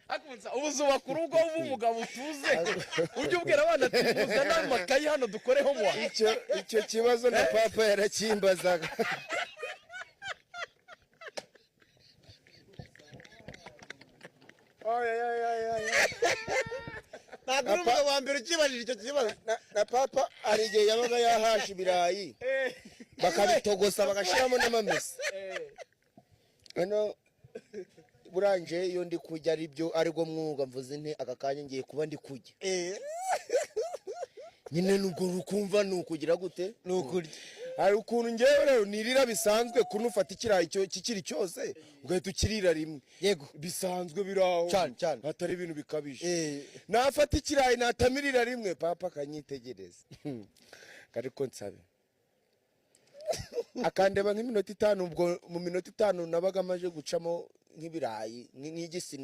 Akunze ubu zubaka urugo, uba umugabo utuze, ujye ubwira abana ati: "Muzane amakayi hano dukore homework." Icyo kibazo na papa yarakimbazaga. Oy, oy, oy, oy, oy. Ntabwo uri umugabo wa mbere ukibajije icyo kibazo. Na papa hari igihe yabaga yahashe ibirayi, bakabitogosa, bagashyiramo n'amamesa. Hano buranje iyo ndi kurya, ari byo, aribwo mwuga mvuze nti: "Aka kanya ngiye kuba ndi kurya." Nyine nubwo rukumva ni ukugira gute? Ni ukurya. Hari ukuntu ngewe rero nirira bisanzwe, kuntu ufata ikirayi kikiri cyose ugahita ukirira rimwe. Bisanzwe biraho. Cyane, cyane. Hatari ibintu bikabije. Nafata ikirayi natamirira rimwe, papa akanyitegereza, ariko nsabe akandeba nk'iminota 5. Ubwo mu minota 5 nabaga amaze gucamo nk'ibirayi nk'igisiniya.